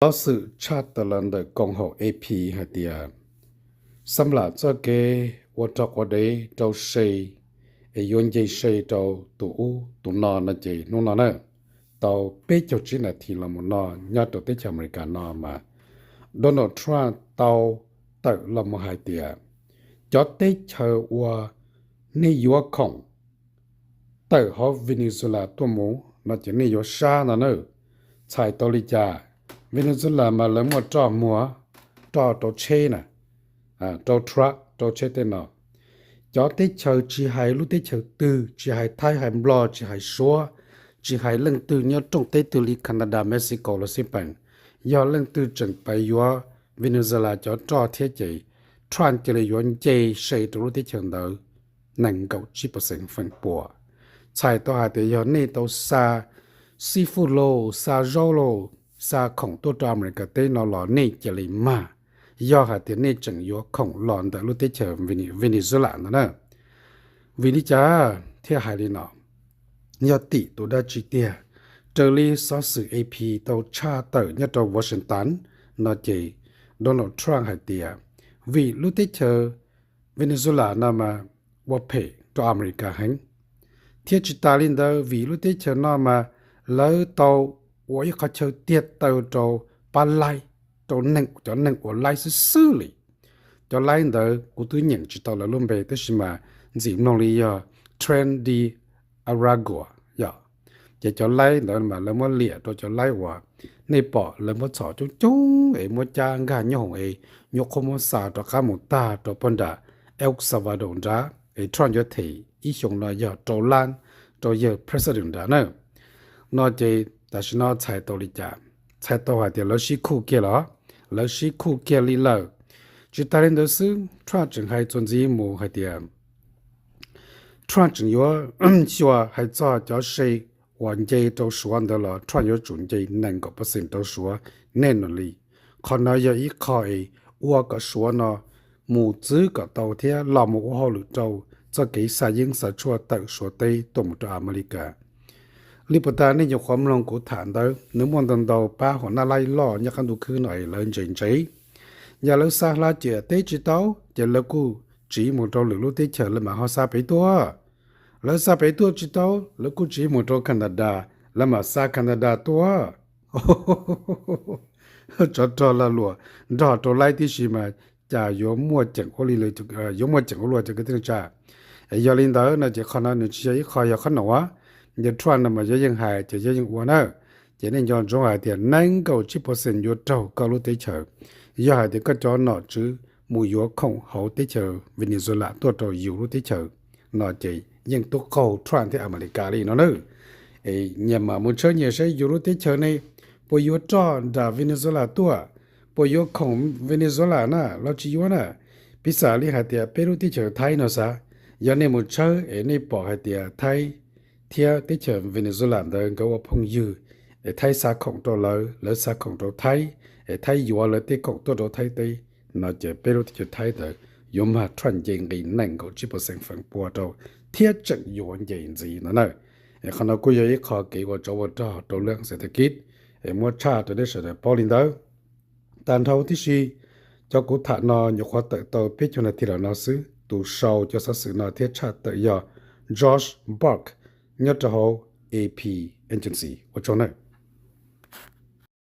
Xov xwm tshaj tawm los ntawm koom haum A P hais tias, xab lam txoj kev ua rog quav dev rau se es yuav nce se rau tus ub tus no no ces hnub no na, tau peb caug tsib nas this los mus no nyob rau teb chaws Amelikas no mas Donald Trump tau tawm los mus hais tias cov teb chaws uas nej yuav khoom tawm hauv Venezuela tuaj mus no ces nej yuav sab no na. Txhais tau li cas? Venezuela mas lawv muaj roj muag, roj rau tsheb na, rau truck, rau tsheb tej no. Cov teb chaws tsis hais lub teb chaws twg, tsis hais Thaib hais Nplog, tsis hais Suav, tsis hais leej twg nyob rooj teb twg li Canada, Mexico los xij peem, yog leej twg tseem pais yuav Venezuela cov roj thiab ces Trump cia li yuav nce se rau lub teb chaws ntawd nees nkaum tsib percent feem pua. Txhais tau hais tias yog nej tau xa xib fwb lauj, xa zaub lauj, xa khoom tuaj rau Amelikas teb no los nej cia li mag, yog hais tias nej tseem yuav khoom los ntawm lub teb chaws Venezuela ntawd na. Vim li cas thiaj hais li no? Yog tim tus dab tsi tiag? Raws li xov xwm A P tau tshaj tawm nyob rau Washington no ces Donald Trump hais tias vim lub teb chaws Venezuela no mas ua phem rau Amelikas heev, thiab tsis tas li ntawd vim lub teb chaws no mas lawv tau ua ib qhov chaw tiag taw rau pab laib, rau neeg, cov neeg ua laib xwb xwb li. Cov laib ntawd kuv twb nyeem tsis tau lawv lub npe tab sis mas ntxim mloog li yog Tren de Aragua yom. Ces cov laib ntawd mas lawv muab liam rau cov laib uas nej pom lawv muab txhom coob coob es muab cab nkag nyoob hoom es nyuam qhuav muab xa rov qab mus tag rau pog nram El Salvador nrad es Trump yuav them ib xyoos no yog rau lab rau yawg president nrad na. No ces tam sim no txhais tau li cas? Txhais tau hais tias lawv sib khuj kiag los, lawv sib khuj kiag li lawm. Tsis tas li ntawd xwb, Trump tseem hais txuas ntxiv mus hais tias Trump tseem yuav xyuas hais txog cov se uas nce rau Suav ntawd los Trump yuav tsum nce nees nkaum percent rau Suav nej no li. Qhov no yog ib qho es ua kom Suav no mus txwv kom tau thiab los mus ua hauj lwm rau txoj kev xa yeeb xa tshuaj tawm Suav teb tuaj mus rau Amelikas. Li puas tas nej nyuam qhuav mloog kuv tham ntawd, nws muaj ntau ntau pab hom nab laib loj nyob qab ntuj khwb no es lawv ntse ntse. Yog lawv xa hla ciam teb tsis tau ces lawv kuj tsiv mus rau lwm lub teb chaws lawv mam ho xa pem tuaj. Lawv xa pem tuaj tsis tau, lawv kuj tsiv mus rau Canada, lawv mam xa Canada tuaj. Tsov rog lag luam nrog rau laib tib si mas cas yuav muaj ceem ua li, yuav muaj ceem ua luaj cov kwv tij neej tsa. Es yog li ntawd no ces qhov no nws tsis yog ib qho yog qhov nuam, yog Trump no mas yog yeej hais ces yog yeej ua na. Ces nej nco ntsoov hais tias nees nkaum tsib percent yuav raug koj lub teb chaws. Yog hais tias koj cov nom tswv mus yuav khoom hauv teb chaws Venezuela tuaj rau yus lub teb chaws no ces yeej tub qaug Trump thiab Amelikas li no na. Es nyias mam mus tshawb nyias saib yus lub teb chaws ne puas yuav roj nram Venezuela tuaj, puas yuav khoom Venezuela na los tsis yuav na. Piv xam li hais tias peb lub teb chaws Thaib no xav, yog nej mus tshawb es nej pom hais tias Thaib thiab teb chaws Venezuela ntawd nkawd ua phooj ywg, es Thaib xa khoom rau lawv, lawv xa khoom rau Thaib, es Thaib yuav lawv tej khoom tuaj rau Thaib teb, no ces peb lub teb chaws Thaib ntawd yuav mag Trump nce nqis nees nkaum tsib percent feem pua rau, thiab tseem yuav nce ntxiv no na. Es qhov no kuj yog ib qho kev ua tsov ua rog rau lub xeem thab kib, es muab tshaj rau nej sawv daws paub li ntawd. Tag nrho tib si, cov kuv tham no nyuam qhuav tawm tau peb caug nas this los no xwb. Tus sau cov xov xwm no thiab tshaj tawm yog Josh Bark nyob rau hauv A P Agency. Ua tsaug nawb.